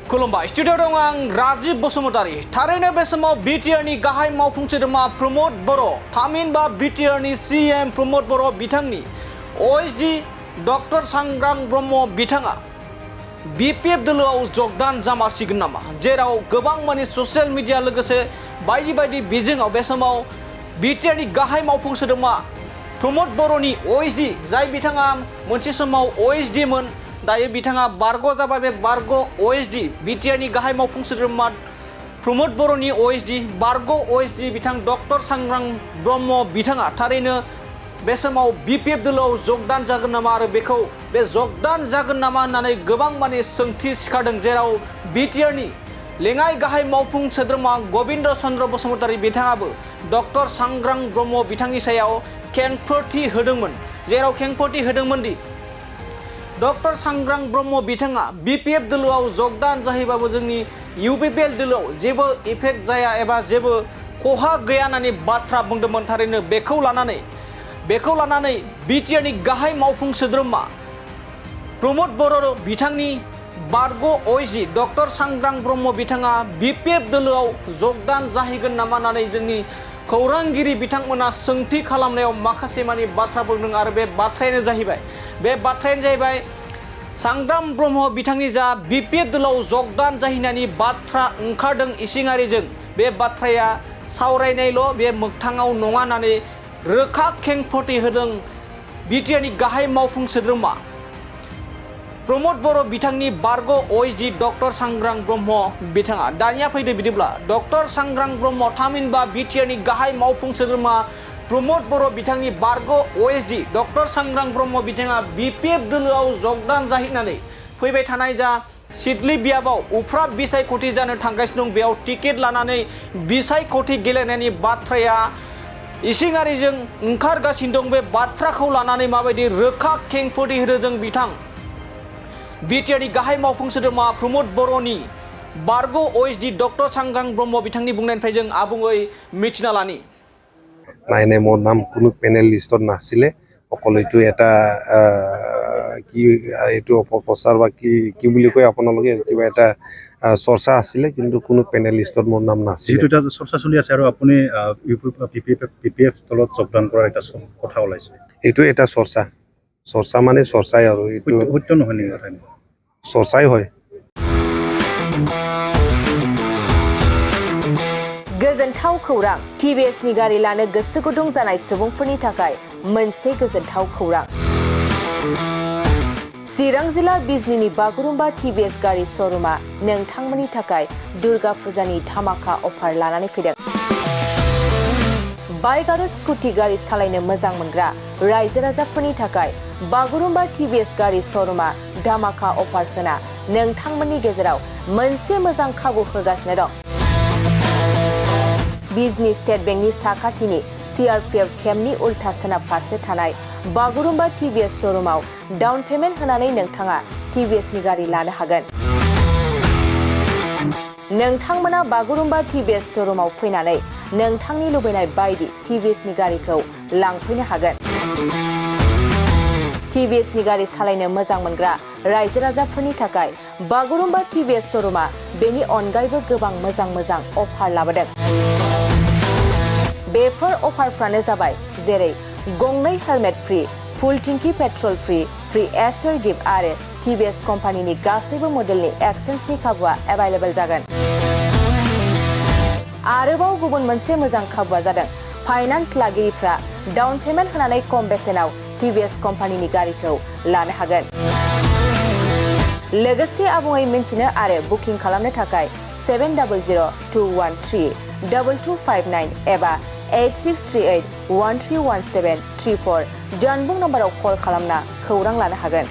खुलुमबाय स्टुडिअ दं आं राजीव बसुमतारी थारैनो बे समाव बिटिआरनि गाहाय मावफुं सोद्रोमा प्रमद बर' थामहिनबा बिटिआरनि CM प्रमद बर' बिथांनि OSD डक्टर सांग्रां ब्रह्म बिथाङा BPF दोलोआव जगदान जामारसिगोन नामा जेराव गोबां माने ससियेल मिडिया लोगोसे बायदि बायदि बिजोङाव बे समाव बिटिआरनि गाहाय मावफुं सोद्रोमा प्रमद बर'नि OSD जाय बिथाङा मोनसे समाव OSD मोन दायो बिथाङा बारग' जाबाय बे बारग' OSD बिटिआरनि गाहाय मावफुं सोद्रोमा प्रमद बर'नि OSD बारग' OSD बिथां डक्टर सांग्रां ब्रह्म बिथाङा थारैनो बे समाव BPF दोलोआव जगदान जागोन नामा आरो बेखौ बे जगदान जागोन नामा होननानै गोबां माने सोंथि सिखारदों जेराव बिटिआरनि लेङाइ गाहाय मावफुं सोद्रोमा गबिन्द चन्द्र बसुमतारी बिथाङाबो डक्टर सांग्रां ब्रह्म बिथांनि सायाव खेंफोरथि होदोंमोन जेराव खेंफोरथि होदोंमोन दि डक्टर सांग्रां ब्रह्म बिथाङा BPF दोलोआव जगदान जाहैबाबो जोंनि UPPL दोलोआव जेबो इफेक्ट जाया एबा जेबो खहा गैया होननानै बाथ्रा बुंदोंमोन थारैनो बेखौ लानानै बिटिआरनि गाहाय मावफुं सोद्रोमा प्रमद बर' बिथांनि बारग' OSD डक्टर सांग्रां ब्रह्म बिथाङा BPF दोलोआव जगदान जाहैगोन नामा होननानै जोंनि खौरांगिरि बिथांमोना सोंथि खालामनायाव माखासे माने बाथ्रा बुंदों आरो बे बाथ्रायानो जाहैबाय सांग्रां ब्रह्म बिथांनि जा BPF दोलोआव जगदान जाहैनायनि बाथ्रा ओंखारदों इसिङारिजों बे बाथ्राया सावरायनायल' बे मोगथाङाव नङा होननानै रोखा खेंफोरथि होदों बिटिआरनि गाहाय मावफुं सोद्रोमा प्रमद बर' बिथांनि बारग' OSD डक्टर सांग्रां ब्रह्म बिथाङा दानिया फैदो बिदिब्ला डक्टर सांग्रां ब्रह्म थामहिनबा बिटिआरनि गाहाय मावफुं सोद्रोमा प्रमद बर' बिथांनि बारग' OSD डक्टर सांग्रां ब्रह्म बिथाङा BPF दोलोआव जगदान जाहैनानै फैबाय थानाय जा सिडली बियाबाव उफ्रा बिसायख'थि जानो थांगासिनो दं बेयाव टिकेट लानानै बिसायख'थि गेलेनायनि बाथ्राया इसिङारिजों ओंखारगासिनो दं बे बाथ्राखौ लानानै माबायदि रोखा खेंफोरथि होदों जों बिथां बिटिआरनि गाहाय मावफुं सोद्रोमा प्रमद बर'नि बारग' OSD डक्टर सांग्रां ब्रह्म बिथांनि बुंनायनिफ्राय जों आबुङै मिथिना लानि নাই মোৰ নাম কোনো পেনেল লিষ্টত নাছিলে অকল এইটো এটা কি এইটো অপপ্ৰচাৰ বা কি বুলি কয় আপোনালোকে কিবা এটা চৰ্চা আছিলে কিন্তু কোনো পেনেল লিষ্টত মোৰ নাম নাছিলে যেটো এটা চৰ্চা চলি আছে আৰু আপুনি BPF দলত যোগদান কৰাৰ এটা কথা ওলাইছে এইটো এটা চৰ্চা মানে চৰ্চাই আৰু এইটো সত্য নহয় নেকি কথা চৰ্চাই হয় गोजोनथाव खौरां TBSनि गारि लानो गोसो गुदुं जानाय सुबुंफोरनि थाखाय मोनसे गोजोनथाव खौरां चिरां जिल्ला बिजनीनि बागुरुम्बा TBS गारि श'रुमा नोंथांमोननि थाखाय दुर्गा फुजानि धामाका अफार लानानै फैदों बाइक आरो स्कुटि गारि सालायनो मोजां मोनग्रा रायजो राजाफोरनि थाखाय बागुरुम्बा TBS गारि श'रुमा धामाका अफार होना नोंथांमोननि गेजेराव मोनसे मोजां खाबु होगासिनो दं बिजनी स्टेट बेंकनि साखाथिनि CRPF केम्पनि उल्था सोनाब फारसे थानाय बागुरुम्बा TBS श'रुमाव डाउन पेमेन्ट होनानै नोंथाङा TBSनि गारि लानो हागोन नोंथांमोना बागुरुम्बा TBS श'रुमाव फैनानै नोंथांनि लुबैनाय बायदि TBSनि गारिखौ लांफैनो हागोन TBSनि गारि सालायनो मोजां मोनग्रा रायजो राजाफोरनि थाखाय बागुरुम्बा TBS श'रुमा बेनि अनगायैबो गोबां मोजां अफार लाबोदों बेफोर अफारफ्रानो जाबाय जेरै गंनै हेलमेट फ्रि फुल टिंकी पेट्रल फ्रि एसवेर गिफ्ट आरो TBS कम्पानिनि गासैबो मडेलनि एक्सचेन्जनि खाबुआ एभेलेबल जागोन आरोबाव गुबुन मोनसे मोजां खाबुआ जादों फाइनान्स लागिरिफ्रा डाउन पेमेन्ट होनानै खम बेसेनाव TBS कम्पानिनि गारिखौ लानो हागोन लोगोसे आबुङै मिन्थिनो आरो बुकिं खालामनो थाखाय 7002132259 एबा 8638131734 जानबुं नम्बराव कल खालामना खौरां लानो हागोन